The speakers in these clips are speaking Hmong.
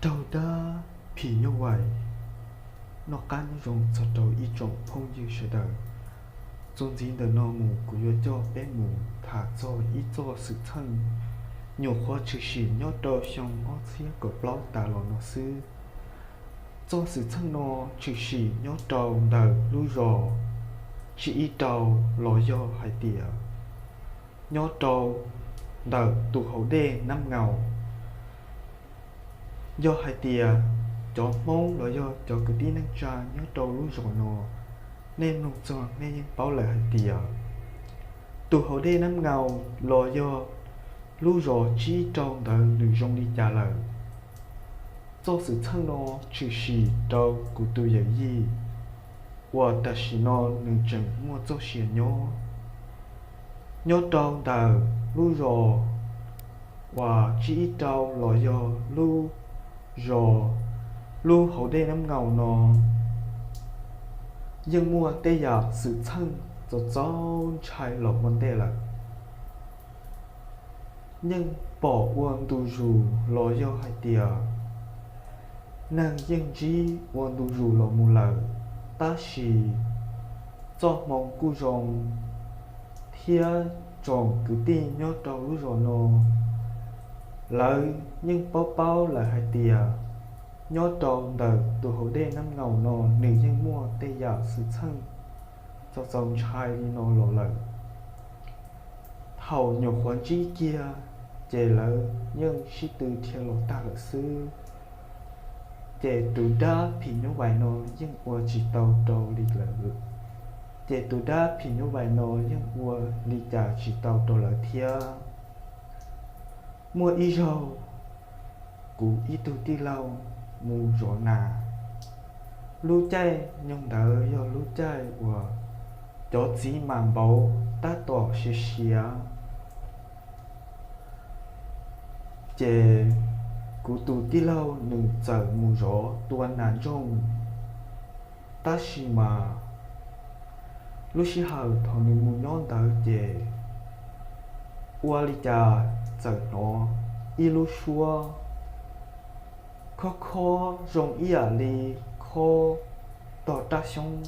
Raug dab phim nyuj vais. Noj qab nyob zoo txog rau ib tsoom phooj ywg sawv daws. Txuas ntxiv ntawm no mus kuv yuav coj peb mus tham txog ib txoj xwm txheej nyuam qhuav tshwm sim nyob rau xyoo ob txhiab kaum plaub tas los no xwb. Txoj xwm txheej no tshwm sim nyob rau ntawm lub zos Tsib Ib Rau, los yog hais tias nyob rau ntawm tus hauv dej Nab Ngaus. Yog hais tias cov Hmoob los yog cov kwv tij neej tsa nyob rau lub zos no, nej mloog txog nej yeej paub lawm hais tias tus hauv dej Nab Ngaus los yog lub zos Tsib Ib Rau ntawd nws zoo li cas lawm. Txoj xwm txheej no tshwm sim rau kuv tus yawm yij uas tam sim no nws tseem muaj txoj sia nyob. Nyob rau ntawm lub zos uas Tsib Ib Rau los yog lub zos, lub hauv dej Nab Ngaus no yeej muaj tej yam xwm txheej txaus txaus ntshai los ua ntej lawm. Yeej pom ua ntu zus los yog hais tias neeg yeej ntsib ua ntu zus los mus lawm, tab sis txoj hmoo kuj zoo, thiab tsoom kwv tij nyob rau lub zos no lawv yeej paub paub lawm hais tias nyob rau ntawm tus hauv dej Nab Ngaus no nws yeej muaj tej yam xwm txheej txaus txaus ntshai li no los lawm. Thaum nyuam qhuav ntsib kiag ces lawv yeej sib tw dhia los tag lawm xwb. Ces tus dab phim nyuj vais no yeej ua tsis tau rau li lawv, ces tus dab phim nyuj vais no yeej ua li cas tsis tau rau lawv thiab. Muaj ib zaug, kuv ib tug tij laug mus zov nas. Lub caij nyoog ntawd yog lub caij uas cov txiv mas npauv tab tom siav siav, ces kuv tus tij laug nws txawm mus zov tua nas ntsoog. Tab sis mas lub sij hawm thaum nws mus nyob ntawd ces ua li cas txawm hnov ib lub suab khob khob zoo ib yam li khob tog raj xyoob.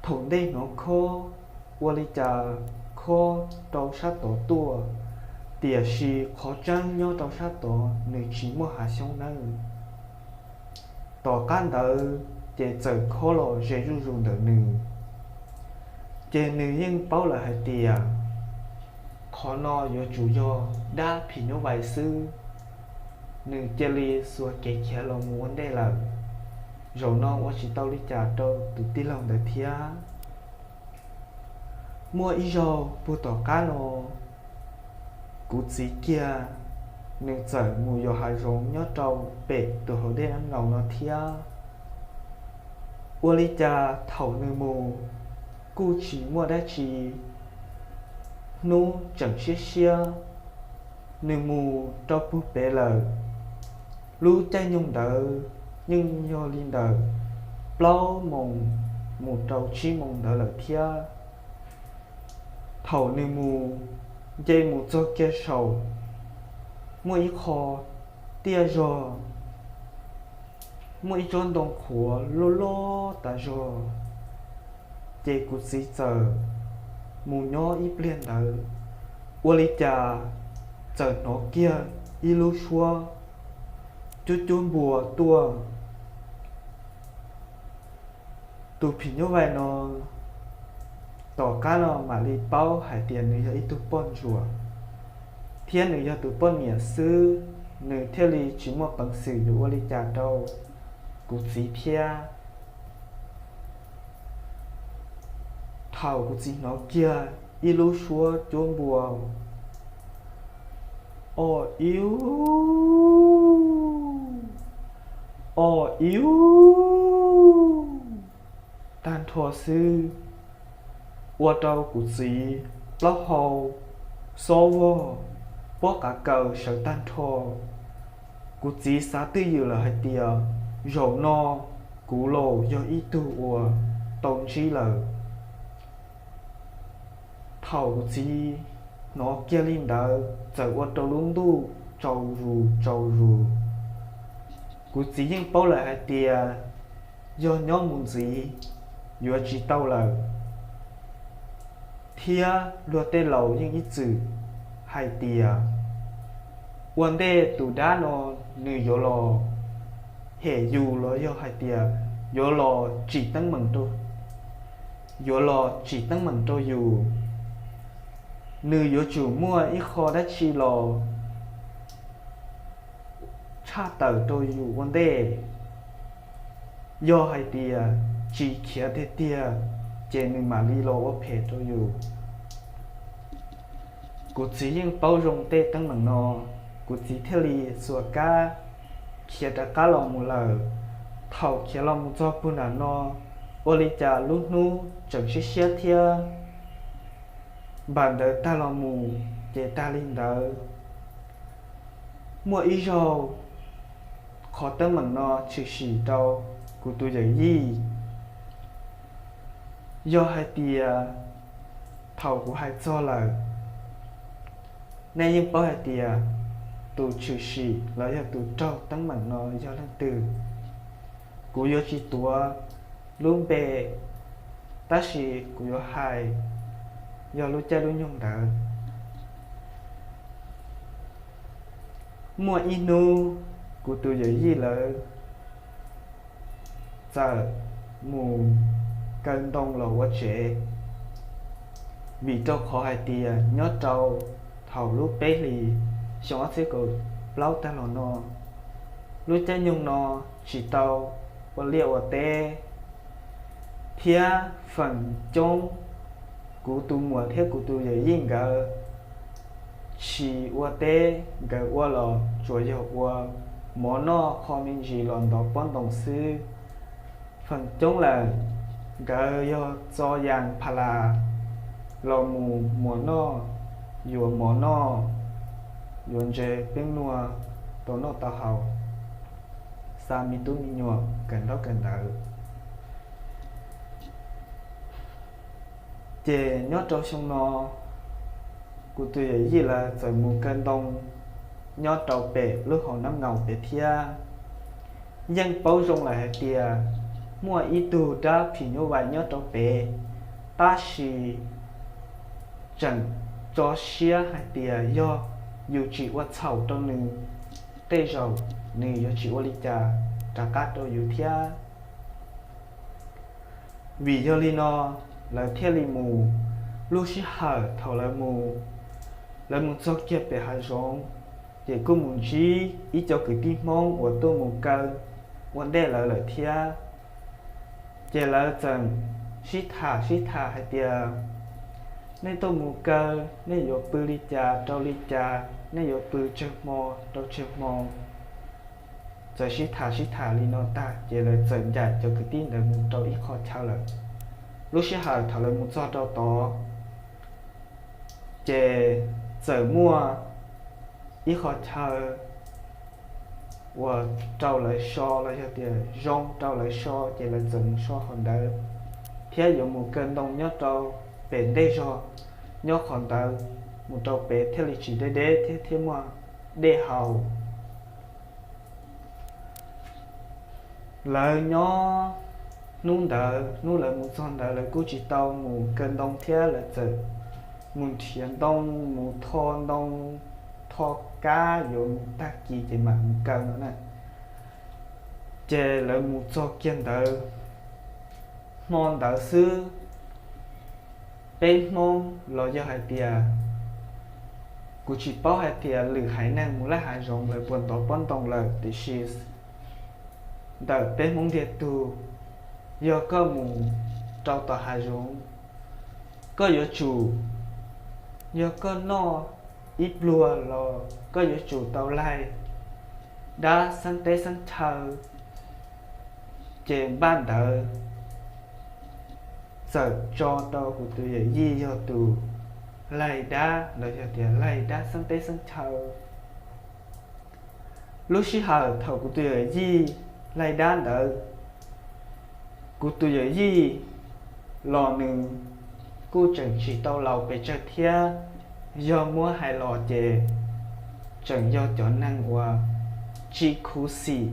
Thaum ntej hnov khob ua li cas khob rau sab tod tuaj, tiam sis qhov tseeb nyob rau sab tod nws tsis muaj hav xyoob nawb. Tom qab ntawd ces txawm khob los ze zuj zus ntawm nws, ces nws yeej paub lawm hais tias qhov no yuav tsum yog dab phim nyuj vais xwb. Nws cia li xuas kev khiav los mus ua ntej lawm. Zaum no ua tsis tau li cas rau tus tij laug ntawd thiab. Muaj ib zaug puag tom qab no, kuv txiv kiag nws txawm mus yos hav zoov nyob rau pem tus hauv dej Nab Ngaus no thiab. Ua li cas thaum nws mus kuj tsis muaj dab tsi, hnub tseem siab siab, nws mus rau puag pem lawm. Lub caij nyoog ntawd yeej yog li ntawm plaub moos mus rau tsib moos ntawd lawm thiab. Thaum nws mus, nce mus txog kiag saum muaj ib qho tiaj zog, muaj ib tsob ntoo qhuav loj loj tas zog, ces kuv txiv txawm mus nyob ib pliag ntawd, ua li cas txawm hnov kiag ib lub suab cuab cuab npua tuaj. Tus phim nyuj vais no tom qab no mam li paub hais tias nws yog ib tug poj ntsuam, thiab nws yog tus poj niam xwb, nws thiaj li tsis muaj peev xwm yuav ua li cas rau kuv txiv thiab. Thaum kuv txiv hnov kiag ib lub suab cuab npua, o iu, o iu, tag nrho xwb, ua rau kuv txiv plaub hau, xob vog, pob qav kaws sawv tag nrho. Kuv txiv xav twj ywm lawm hais tias zaum no kuv los yog ib tug uas tau ntsib lawm. Thaum kuv txiv hnov kiag li ntawd txawm ua rau lub ntuj tsaus zus tsaus zus. Kuv txiv yeej paub lawm hais tias yog nyob mus ntxiv yuav tsis tau lawm, thiab luag tej laus yeej ib txwm hais tias ua ntej tus dab no nws yuav los hem yus los yog hais tias yuav los tsim teeb meem rau, yuav los tsim teeb meem rau yus, nws yuav tsum muaj ib qho dab tsi los tshaj tawm rau yus ua ntej. Yog hais tias tsis khiav tiag tiag, ces nws mam li los ua phem rau yus. Kuv txiv yeej paub zoo tej teeb meem no, kuv txiv thiaj li xuas kab khiav rov qab los mus lawm. Thaum khiav los mus txog puag nram no, ua li cas lub hnub tseem siab siab thiab. Npaum ntawd tag los mus ces tag li ntawd. Muaj ib zaug qhov teeb meem no tshwm sim rau kuv tus yawm yij. Yog hais tias thaum kuv hais txog lawm, nej yeej paub hais tias tus tshwm sim los yog tus raug teeb meem no yog leej twg. Kuv yuav tsis tuav lub npe, tab sis kuv yuav hais yog lub caij lub nyoog ntawd. Muaj ib hnub kuv tus yawm yij lawv txawm mus kaw ntoo los ua tsev, vim rau qhov hais tias nyob rau thaum lub peb hlis xyoo ob txhiab kaum plaub tag los no, lub caij nyoog no tsis tau ua liaj ua teb, thiab feem coob kuv tus muam thiab kuv tus yawm yij nkawd tsis ua teb, nkawd ua los tsuas yog ua mov noj kho me ntsis los ntov pob ntoos xwb. Feem coob lawm, nkawd yog txo yas pha las los mus muas noj, yuav mov noj, yuav ntses peeb nua tau noj tau haus, xa me tub me nyuam kawm ntaub kawm ntawv. Ces nyob rau xyoo no, kuv tus yawm yij lawv txawm mus kaw ntoo nyob rau pem lub hauv Nab Ngaus pem thiab. Yeej paub zoo lawm hais tias muaj ib tug dab phim nyuj vais nyob rau pem, tab sis tseem tso siab hais tias yog yus tsis ua txhaum rau nws, tej zaum nws yuav tsis ua li cas rov qab rau yus thiab. Vim yog li no, lawv thiaj li mus. Lub sij hawm thaum lawv mus, lawv mus txog kiag pem hav zoov, ces kuj mus ntsib ib co kwv tij Hmoob uas tuaj mus kaw ua ntej lawv lawm thiab. Ces lawv txawm sib tham sib tham hais tias, nej tuaj mus kaw, nej yuav pw li cas rau li cas, nej yuav pw tsawg hmo rau tsawg hmo. Txawm sib tham sib tham li no tag, ces lawv txawm ncaim cov kwv tij ntawd mus rau ib qho chaw lawm. Lub sij hawm thaum lawv mus txog rau tod, ces txawm muaj ib qho chaw uas rau lawv so los yog tias zoo rau lawv so, ces lawv txawm mus so qhov ntawd, thiab yuav mus kaw ntoo nyob rau pem ntej zog, nyob qhov ntawd mus rau pem thiaj li tsis deb deb thiab thiaj muaj dej haus. Lawv nyob hnub ntawd, hnub lawv mus txog ntawd lawv kuj tsis tau mus kaw ntoo thiab, lawv txawm mus nrhiav ntoo, mus tho ntoo, tho kab yuav mus tag kis ces mam mus kaw no na. Ces lawv mus txog kiag ntawd, hmo ntawd xwb, peb Hmoob los yog hais tias, kuv tsis paub hais tias lwm haiv neeg mus laj hav zoov lawv puas ntov pob ntoo lawm, tiam sis ntawm peb Hmoob ntiag tug, yog koj mus rau tom hav zoov, koj yuav tsum, yog koj noj ib pluag los koj yuav tsum tau laig dab xeeb teb xeeb chaw. Ces npaj ntawd txawm tso rau kuv tus yawm yij yog tus laig dab los yog tias laig dab xeeb teb xeeb chaw. Lub sij hawm thaum kuv tus yawm yij laig dab ntawd, kuv tus yawm yij los nws kuj tseem tsis tau laus pes tsawg thiab, yog muab hais los ces tseem yog cov neeg uas tsis khuv xim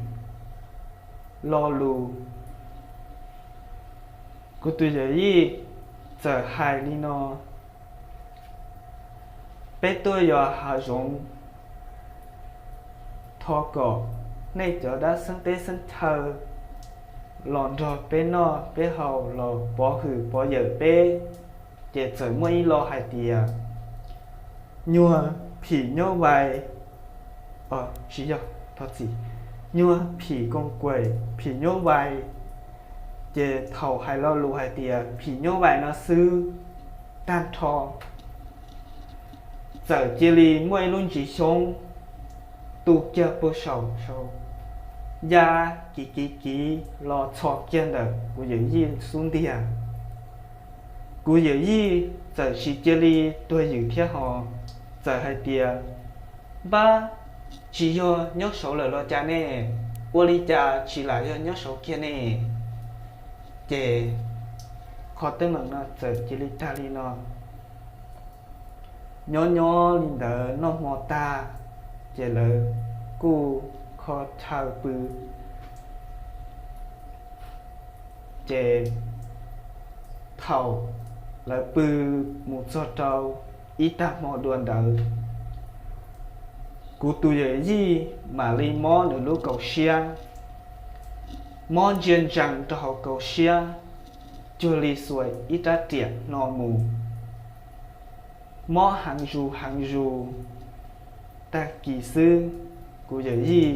lo lus. Kuv tus yawm yij txawm hais li no: Peb tuaj yos hav zoov, thov kom nej cov dab xeeb teb xeeb chaw los nrog peb noj peb haus los pov hwm pov yawm peb. Ces txawm muaj ib lo hais tias: Nyuag phim nyuj vais, tsis yog, thov txim, nyuag phim koos kaim phim nyuj vais. Ces thaum hais lo lus hais tias phim nyuj vais no xwb, tag nrho txawm cia li muaj ib lub ntsis xyoob tu kiag puag saum saud, ya kiv kiv kiv los txhos kiag ntawm kuv yawm yij xub ntiag. Kuv yawm yij txawm tsis cia li tuag ywm thiab hos, txawm hais tias: Npab, tsis yog nyob saud lawm los cas ne? Ua li cas tsis lam yog nyob saud kiag ne? Ces qhov teeb meem no txawm cia li tag li no. Nyob nyob li ntawd noj hmo tag, ces lawv kuj kho chaw pw. Ces thaum lawv pw mus txog rau ib tag hmo dua ntawd, kuv tus yawm yij mam li mob nws lub kaus siab, mob ntsia ntsees rau hauv kaus siab, cuag li xuas ib rab riam hno mus, mob heev zus heev zus. Tag kis xwb, kuv yawm yij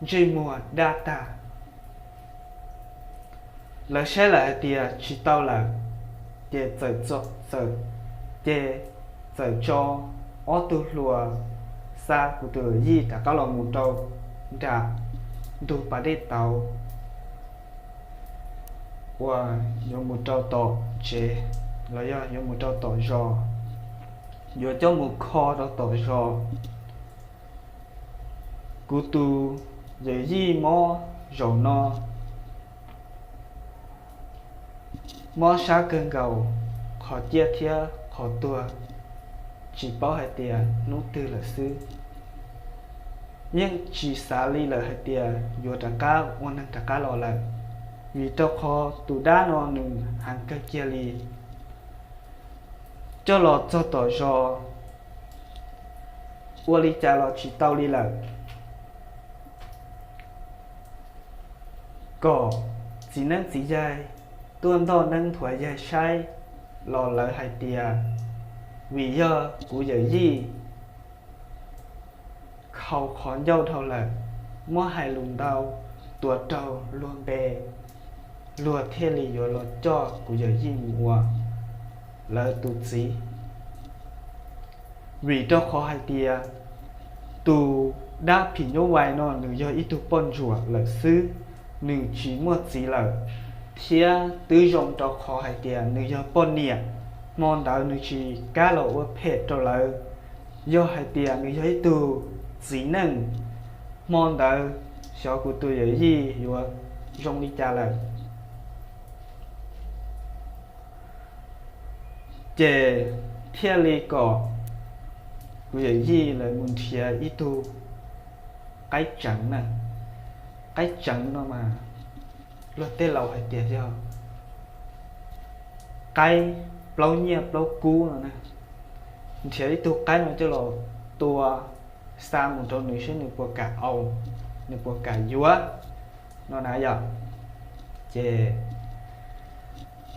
ntsej muag daj tag. Lawv saib lawm hais tias tsis tau lawm, ces txawm, ces txawm tso ob tug hluas xa kuv tus yawm yij rov qab los mus rau nram ntug pas dej tauv uas yuav mus rau tom tsev los yog yuav mus rau tom zos, yuav coj mus kho rau tom zos. Kuv tus yawm yij mob zaum no mob sab kawg nkaus, qhov ciaj thiab qhov tuag tsis paub hais tias hnub twg lawm xwb. Yeej tsis xav li lawm hais tias yuav rov qab ua neeg rov qab los lawm, vim rau qhov tus dab no nws heev kawg kiag li. Coj los txog tom zos, ua li cas los tsis tau li lawm. Kom txiv neeb txiv yaig tuaj ntoj neeb nthuav yaig saib los lawv hais tias vim yog kuv yawm yij khaus qhov ncauj dhau lawm, muab hais lus ntau tuav raug luag npe, luag thiaj li yuav los coj kuv yawm yij mus ua lawv tus txiv. Vim rau qhov hais tias tus dab phim nyuj vais no nws yog ib tug poj ntsuam lawm xwb, nws tsis muaj txiv lawm, thiab twb zoo rau qhov hais tias nws yog poj niam, hmo ntawd nws tsis kam los ua phem rau lawv. Yog hais tias nws yog ib tug txiv neej, hmo ntawd xyov kuv tus yawm yij yuav zoo li cas lawm. Ces thiaj li kom kuv yawm yij lawv mus nrhiav ib tug qaib tseev na. Qaib tseev no mas luag tej laus hais tias yog qaib plaub nyiaj plaub kub no na. Nrhiav ib tug qaib no coj los tua, xa mus rau nws saib nws puas kam au, nws puas kam yuav no na yom. Ces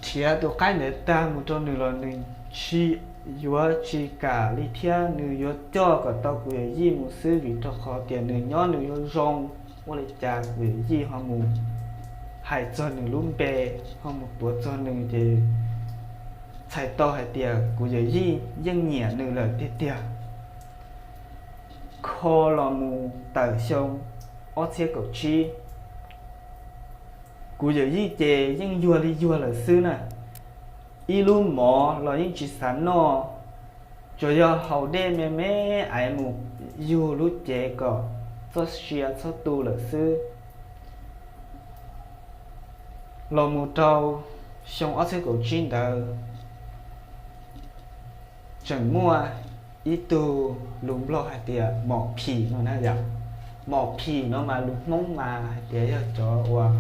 nrhiav tus qaib ntawd tag mus rau nws los nws tsis yuav tsis kam li thiab, nws yuav coj kom tau kuv yawm yij mus xwb, vim rau qhov tias nws nyob nws yuav zoo. Ua li cas kuv yawm yij ho mus hais txog nws lub npe, ho mus tuav txog nws ces txhais tau hais tias kuv yawm yij yeej nyiam nws lawm tiag tiag. Kho los mus tawm xyoo ob txhiab kaum tsib, kuv yawm yij ces yeej yuag li yuag lawm xwb na. Ib lub mov los yeej tsis xav noj, tsuas yog haus dej me me aiv mus yug lub cev kom txoj sia txhob tu lawm xwb. Los mus rau xyoo ob txhiab kaum tsib ntawd, tseem muaj ib tug lus Nplog hais tias mom phim no na yom. Mos phim no mas lus Hmoob mas hais tias yog cov uas,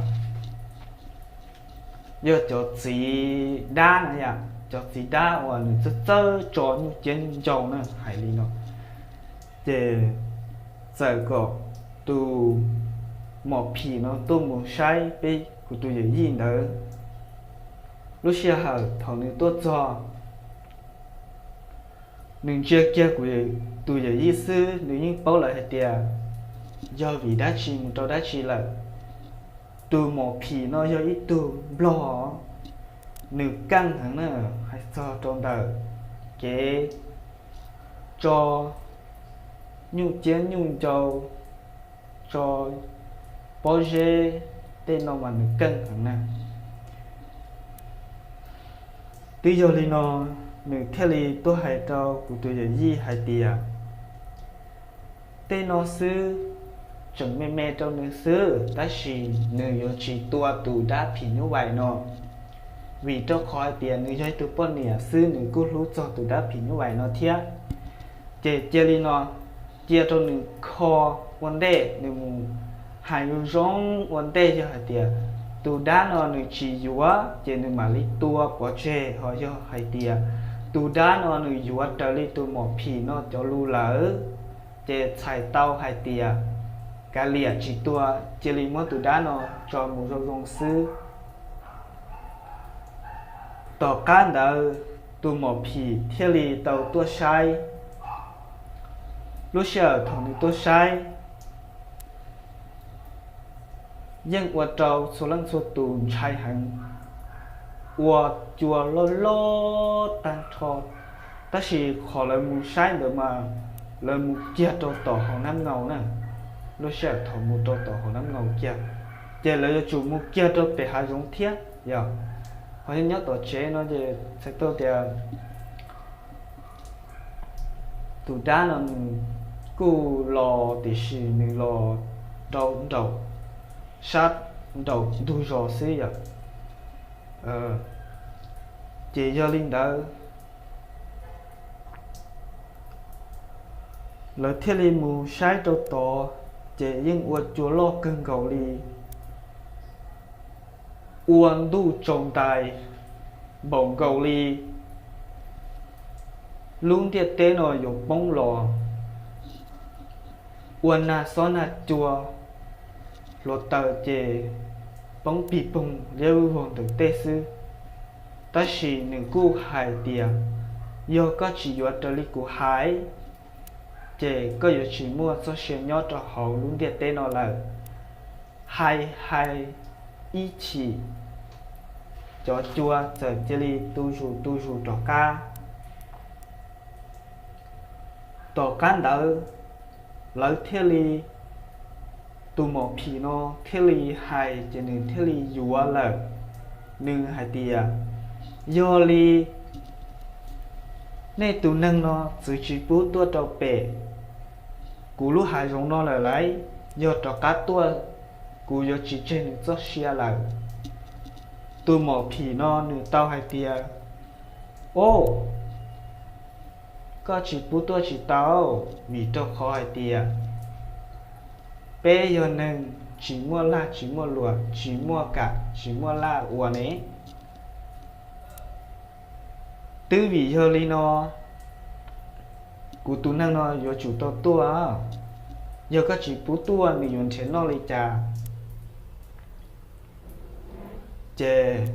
yog cov txiv dab no yom, cov txiv dab uas nws txawj txawj tso nyuj ciab nyuj ncau na, hais li no. Ces txawm kom tus mos phim no tuaj mus saib peb kuv tus yawm yij ntawd. Lub sij hawm thaum nws tuaj txog, nws ntsia kiag kuv tus yawm yij xwb nws yeej paub lawm hais tias yog vim dab tsi mus rau dab tsi lawm. Tus mos phim no yog ib tug nplog, nws keej heev na, hais txog rau ntawm kev tso nyuj ciab nyuj ncau, tso pob zeb tej no mas nws keej heev na. Twb yog li no, nws thiaj li tuaj hais rau kuv tus yawm yij hais tias, tej no xwb tseem me me rau nws xwb, tab sis nws yuav tsis tua tus dab phim nyuj vais no, vim rau qhov hais tias nws yog ib tug poj niam xwb nws kuj hlub txog tus dab phim nyuj vais no thiab. Ces cia li no, cia rau nws kho ua ntej, nws mus hais zoo zoo ua ntej, yog hais tias tus dab no nws tsis yuav ces nws mam li tua pov tseg, ho yog hais tias tus dab no nws yuav raws li tus mos phim no cov lus lawm, ces txhais tau hais tias kav liam tsis tua, cia li muab tus dab no tso mus zoo zoo xwb. Tom qab ntawd tus mos phim thiaj li tau tuaj saib. Lub sij hawm thaum nws tuaj saib, yeej ua rau txhua leej txhua tus ntshai heev, ua cua loj loj tag nrho. Tab sis qhov lawv mus saib ntawd mas lawv mus kiag rau tom hauv nab nkaus na. Lub sij hawm thaum mus rau tom hauv nab nkaus kiag, ces lawv yuav tsum mus kiag rau pem hav zoov thiab yog, ho yog nyob tom tsev no ces txhais tau tias tus dab no nws kuj los tiam sis nws los rau nraum, sab nraum ntug zos xwb yom. Ces yog li ntawd, lawv thiaj li mus saib rau tod, ces yeej ua cua loj kawg nkaus li, ua ntuj tsaus ntais npaum nkaus li lub ntiaj teb no yuav poob los, ua nag xob nag cua, hluav taws ces poob pig poog liab vog ntawm tej xwb. Tab sis nws kuj hais tias, yog koj tsis yuav raws li kuv hais, ces koj yuav tsis muaj txoj sia nyob rau hauv lub ntiaj teb no lawm. Hais hais ib chim, cov cua txawm cia li tu zus tu zus rov qab. Tom qab ntawd lawv thiaj li, tus mom phim no thiaj li hais ces nws thiaj li yuav lawm. Nws hais tias, yog li nej tus neeg no txwv tsis pub tuaj rau pem kuv lub hav zoov no lawm lauj, yog rov qab tuaj kuv yuav tsis tseg nws txoj sia lawm. Tus mom phim no nws tau hais tias, o, koj tsis pub tuaj tsis tau, vim rau qhov hais tias peb yog neeg tsis muaj lag tsis muaj luam, tsis muaj kam tsis muaj laj ua ne. Twb vim yog li no, kuv tus neeg no yuav tsum tau tuaj. Yog koj tsis pub tuaj nws yuav nrhiav noj li cas? Ces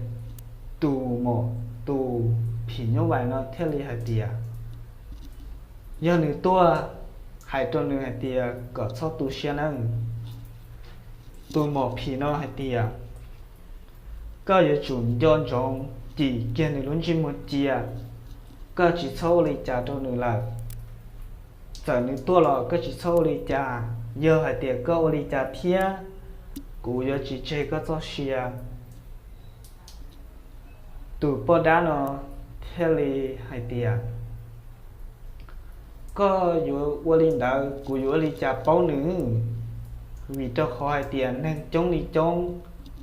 tus mom, tus phim nyuj vais no thiaj li hais tias, yog nws tuaj, hais rau nws hais tias kom txhob tu siab nawb. Tus mom phim no hais tias, koj yuav tsum nco ntsoov cim kiag nws lub ntsej muag cia, koj tsis txhob ua li cas rau nws lawm. Txawm nws tuaj los koj tsis txhob ua li cas, yog hais tias koj ua li cas thiab, kuv yuav tsis tseg koj txoj sia. Tus poj dab no thiaj li hais tias, koj yuav ua li ntawd kuv yuav ua li cas paub nws? Vim rau qhov hais tias neeg coob li coob,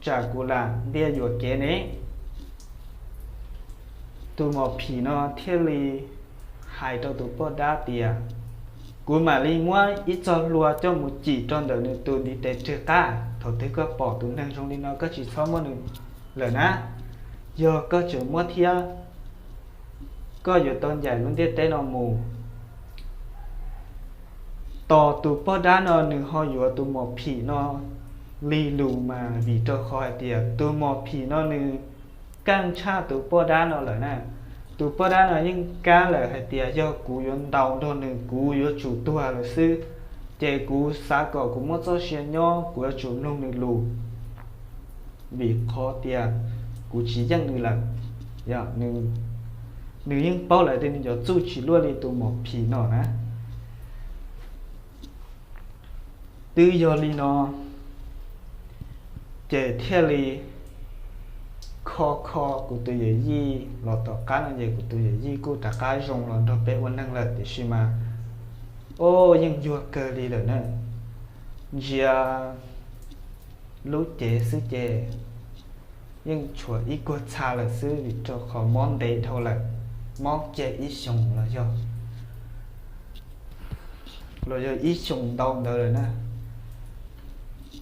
tsam kuv lam ntiag yuam kev ne. Tus mom phim no thiaj li hais rau tus poj dab tias, Kuv mam li muab ib txoj hlua coj mus cim rau ntawm nws tus ntiv tes rwg qab. Thaum twg koj pom tus neeg zoo li no koj tsis txhob muab nws lawm na. Yog koj tseem muab thiab, koj yuav tau ncaim lub ntiaj teb no mus. Tos tus poj dab no nws ho yuav tus mos phim no li lus mas vim rau qhov hais tias tus mos phim no nws keej tshaj tus poj dab no lawm na. Tus poj dab no yeej kab lawm hais tias yog kuv yuav ntaus nrog nws kuv yuav tsum tuag lawm xwb. Ces kuv xav kom kuv muaj txoj sia nyob kuv yuav tsum mloog nws lus, vim qhov tias kuv tsis yeej nws lawm. Nws yeej paub lawm tias nws cov txuj tsis luaj li tus mos phim no na. Twb yog li no ces thiaj li kho kho kuv tus yawm yij los tom qab no ces kuv tus yawm yij kuj rov qab zoo los nrog peb ua neeg lawm. Tiam sis mas, o, yeej yuag kawg li lawm na. Ntsia lub cev xwb ces yeej tshuav ib kuag txha lawm xwb vim rau qhov mob ntev dhau lawm, mob kiag ib xyoos los yog los yog ib xyoos ntau ntawd lawm na.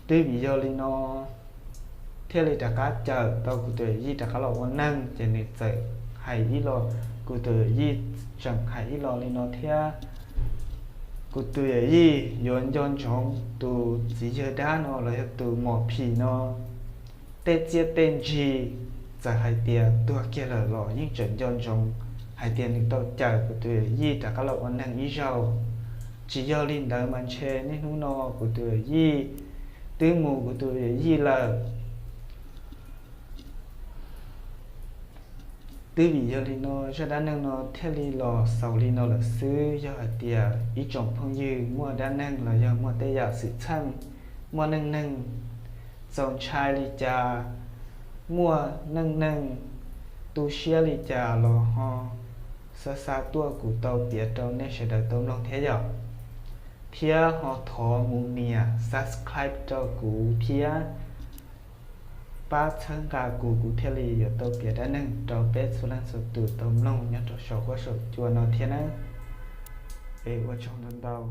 Twb vim yog li no thiaj li rov qab cawm tau kuv tus yawm yij rov qab los ua neeg ces nws txawm hais ib lo, kuv tus yawm yij tseem hais ib lo li no thiab. Kuv tus yawm yij yuav nco ntsoov tus txiv yawg dab no los yog tus mos phim no tej txiaj tej ntsig, txawm hais tias tuag kiag lawm los yeej tseem nco ntsoov hais tias nws tau cawm kuv tus yawm yij rov qab los ua neeg ib zaug. Tsis yog li ntawd mas ntshe niaj hnub no kuv tus yawm yij twb mus kuv tus yawm yij lawm. Twb vim yog li no zaj dab neeg no thiaj li los xaus li no lawm xwb. Yog hais tias ib tsoom phooj ywg muaj dab neeg los yog muaj tej yam xwm txheej, muaj neej neeg txaus ntshai li cas, muaj neej neeg tu siab li cas los ho xa xa tuaj kuv tau piav rau nej sawv daws tau mloog thiab yom. Thiab ho thov mus nias subscribe rau kuv thiab pab txhawb nqa kuv, kuv thiaj li yuav tau piav dab neeg rau peb txhua leej txhua tus tau mloog nyob rau saum huab saum cua no thiab nawb. Es ua tsaug ntau ntau.